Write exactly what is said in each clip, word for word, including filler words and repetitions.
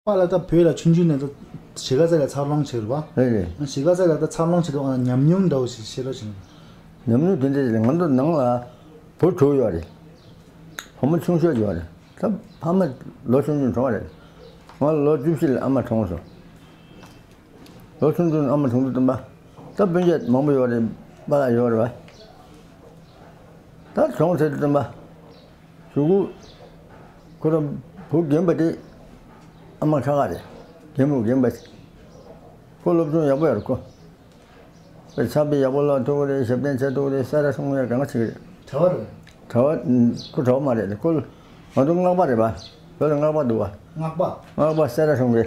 པ་ལ་ད་བོད་ལ་ཆུང་ཆུང་ནས་ད་གཞིས་ཀ་རྩེ་ལ་འཚར་ལོངས་བྱས་རེད་པ། རེད་རེད། གཞིས་ཀ་རྩེ་ལ་ད་འཚར་ལོངས་བྱེད་དུས་ཨ་ཉམས་མྱོང་འདྲ་བོ་ཞིག་བཤད་རོགས་བྱེད། ཉམས་མྱོང་དེ་འདྲ་ཞིག་ང་ཚོ་ནང་ལ་བུ་དྲུག་ཡོད་རེད། བུ་མོ་ཆུང་ཤོས་ཡོད་རེད། ད་ཕ་མ་ལོ་ཆུང་ཆུང་གྲོངས་རེད། ང་ལོ་བཅུ་བཞི་ལ་ཨ་མ་གྲོངས་སོང་། ལོ་ཆུང་ཆུང་ཨ་མ་གྲོངས་དུས་ཙམ་པ། ད་སྤུན་མཆེད་མང་པོ་ཡོད་རེད། པཱ་ལགས་ཡོད་རེད་པ། ད་གྲོངས་ཚར་དུས་ཙམ་པ། གཞུག་གུ་ཁོ་རང་བུ་རྒན་པ་དེ་ཨ་མ་ཁ་ཁ་རེད། རྒན་པོ་རྒན་པ་དེ། ཁོ་སློབ་སྦྱོང་ཡག་པོ་ཡོད་རེད་ཁོ། དཔེ་ཆ་དཔེ་ཡག་པོ་ཀློག་ཐུབ་ཀྱི་རེད། ཞབས་བརྟན་བྱེད་ཐུབ་ཀྱི་རེད། གསལ་བསྒྲགས་གསུང་ཡག་གང་ག་བྱེད་ཀྱི་རེད། གྲྭ་བ་རེད། གྲྭ་བ། ཁོ་གྲྭ་བ་མ་རེད། ཁོ་ང་ཚོ་སྔགས་པ་རེད་པ། བོད་ལ་སྔགས་པ་འདུག་པ། སྔགས་པ། སྔགས་པ་གསལ་བསྒྲགས་གསུང་གི།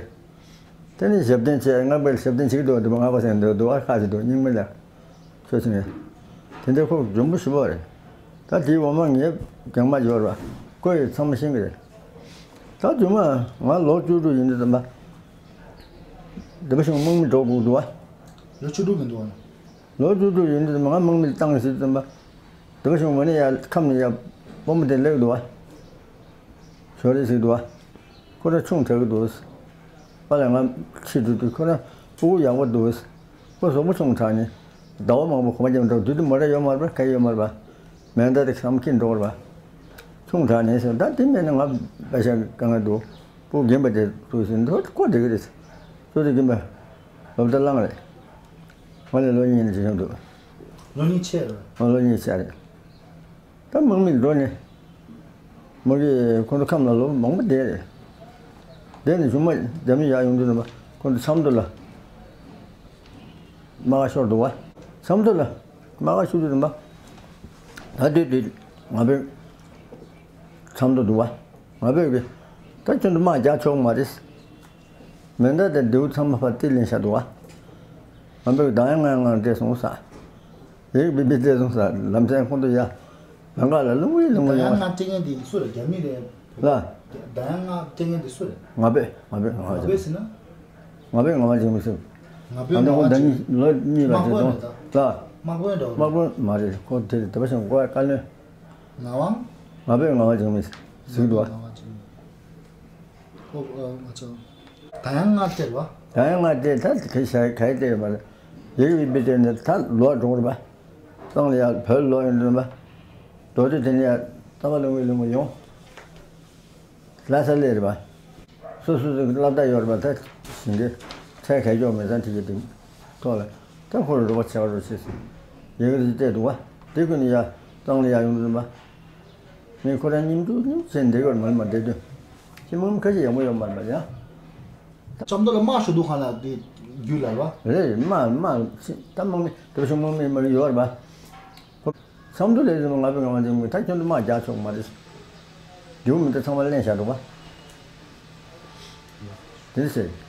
དེ་ནི་ཞབས་བརྟན་བྱས། སྔགས་པས་ཞབས་བརྟན་བྱེད་ཀྱི་འདུག་པ། འདི་མོ་སྔགས་པ་ཟེར་འདུག་འདུག་པ། ཁ་ཅིག་འདུག་རྙིང་མ་ལ། ཆོས་ཚན་རེད། དེ་འདྲ་ཁོ་འཇོན་པོ་ཞེ་པོ་རེད། ད་དེའི་འོག་མ་ངའི་རྒན་མ་ཡོད་རེད་པ། ཁོ་ཡིས་ཚང་མ་ཤེས་ཀྱི་རེད། ད་རྗེས་མ་ང་ལོ་བཅུ་དྲུག་ཡིན་དུས་ཙམ་པ། སྡེ་པ་གཞུང་དམག་མི་འགྲོ་དགོས་འདུག་པ། ལོ་བཅུ་དྲུག་གི་འདུག་པ། ལོ་བཅུ་དྲུག་ཡིན་དུས་ཙམ་པ་ང་དམག་མི་བཏང་ཟེར་དུས་ཙམ་པ། སྡེ་པ་གཞུང་འོ་ནས་ཡར་ཁམས་ནས་ཡར་དཔོན་པོ་དེ་སླེབས་འདུག་པ། ཞོར་རེ་ཟིག་འདུག་པ། ཁོ་རང་ཆུང་དྲགས་ཀྱི་འདུག། པཱ་ལགས་ང་ཕྱི་དྲུད་དུས་ཁོ་རང་སྤུ་གུ་ཡག་པོ་འདུག། ཁོ་གཟུགས་པོ་ཆུང་དྲགས་ནས། ཟླ་བ་མང་པོ་གོམ་པ་རྒྱབ་འགྲོ་དུས། དེ་མོ་ར་ཡོད་མ་རེད་པ། ག་ཡོད་མ་རེད་པ། མེ་མདའ་དེ་ཁམ་ཁྱེར་འགྲོ་རེད་པ། ཆུང་དྲགས་ནས་ཟེར། ད་དེ་མེད་ན་ང་པེ་ཤ་དཀའ་ངལ་འདུག། སྤུ་གུ་རྒན་པ་དེ་འདུག་ཟེར་འདུག། ཁོ་དེ་གི་རེད། ཅོ་ཏི་རྒན་པ་སློབ་གྲྭ་བླངས་རེད། ང་ལས་ལོ་གཉིས་ནས་ཆེ་ཆུང་འདུག། ལོ་གཉིས་ཆེ་རེད། ང་ལོ་གཉིས་ཆེ་རེད། ད་དམག་མི་འགྲོ་ནས། དམག་གིས་ཁོ་ཚོ་ཁམས་ལ་ལོ་མང་པོ་བསྡད་རེད། བསྡད་ནས་གཞུག་མ་རྒྱ་མི་ཡར་ཡོང་དུས་ཙམ་པ་ཁོ་ཚོ་ཆབ་མདོ་ལ་དམག་སྒར་ཤོར་འདུག་པ། ཆབ་མདོ་ལ་དམག་སྒར་ཤོར་དུས་ཙམ་པ། ད་དུས་དེ་ང་ཕོད་ཆབ་མདོ་འདུག་པ། ང་ཕོད་ཀྱིས་ད་ཁྱོད་ཚོ་དམག་རྒྱག་ཆོག་མ་རེད། མེ་མདའ་དང་མདེའུ་ཚང་མ་ཕར་དེད་ལེན་བཞག་འདུག་པ། ང་ཕོད་ཀྱིས་ད་ཡང་ང་ང་བྲེལ་སོང་ཟེར། ཡིག་བི་བི་བལྟས་སོང་ཟེར། ལམ་སེང་ཁོང་ཚོ་ཡར་ལམ་ཁ་ལ་ལུང་བའི་ལུང་བ་ཡོང་བ། ཡང་ང་སྤྲད་མཁན་དེ་སུ་རེད། རྒྱ་མི་རེད། ལ། ད་ཡང་ང་སྤྲད་མཁན་དེ་སུ་རེད། ང་ཕོད། ང་ཕོད་ང་ང་ཕོད་ཕོད་ཟེར་ན། ང་ཕོད་ངག་དབང་འཇིགས་མེད་ཟེར། ང་ཕོད་ཨ་ནི་ཁོང་ཟླ་གཉིས་ལོ་གཉིས་ལ་དམག་དཔོན་རེད་ད། ལ། དམག་དཔོན་འདྲ་བོ། དམག་དཔོན་མ་རེད། ཁོ་དེ་རེད། དེ་བ་ཞིག་མགོ་ཡ་བཀའ་བློན། ངག་དབང་། ང་ཕོད་ངག་དབང་འཇིགས་མེད་ཟེར་གྱི་འདུག་པ། ངག་དབང་འཇིགས་མེད། ཨོ་ཨ་ང་ཚོ། ད་ཡང་ང་སྤྲད་པ། ད་ཡང་ང་སྤྲད། ད་ག་ཤ་ག་ཡི་སྤྲད་ཡོད་མ་རེད། ཡིག་བི་བི་སྤྲད་ནས་ད་ལོག་འགྲོ་རེད་པ། གཙང་ལ་ཡར་བོད་ལོག་ཡོང་དུས་པ། མདོ་སྟོད་དེ་ནས་ཡར་རྟ་པ་ལུང་བའི་ལུང་བ་ཡོང་། ལྷ་ས་སླེབས་རེད་པ། སོ་སོ་སོའི་སློབ་གྲྭ་ཡོད་རེད་པ། ད་ཞིང་ཁའི་ཁྲལ་ག་ཅོག་མེད་ཙང་དེ་གི་དེ་ཐོག་ལ་ད་ཁོ་རང་རོགས་པ་བྱེད་རོགས་བྱེད་ཟེར། ཡི་གེ་རེ་བལྟས་འདུག་པ། དེ་ཀུན་ནས་ཡར་གཙང་ལ་ཡར་ཡོང་དུས་པ། ངས་ཁོ་རང་མཉམ་དུ་མཉམ་བྱས་འདི་གར་མར་མར་བསྡད་དུས། ཁྱི་མང་ཁ་ཤས་ཡག་པོ་ཡོད་མ་རེད་པ་ཡ། ལྕམ་མདོ་ལ་དམག་ཞུ་འདུག་གང་ལ་དེ་རྒྱུད་ལ་རེད་པ། རེད། དམག་དམག་ད་དམག་མི་དེ་བ་ཞིག་དམག་མི་མ་ཡོད་རེད་པ། ཁོ་ཆབ་མདོ་ལ་ཡོད་ང་ཕོད་ངག་དབང་འཇིགས་མེད་ད་ཁྱོད་ཚོ་དམག་རྒྱག་ཆོག་མ་རེད། རྒྱུག་མི་འདི་ཚང་མ་ལེན་བཞག་འདུག་པ། དེ་ཟེར།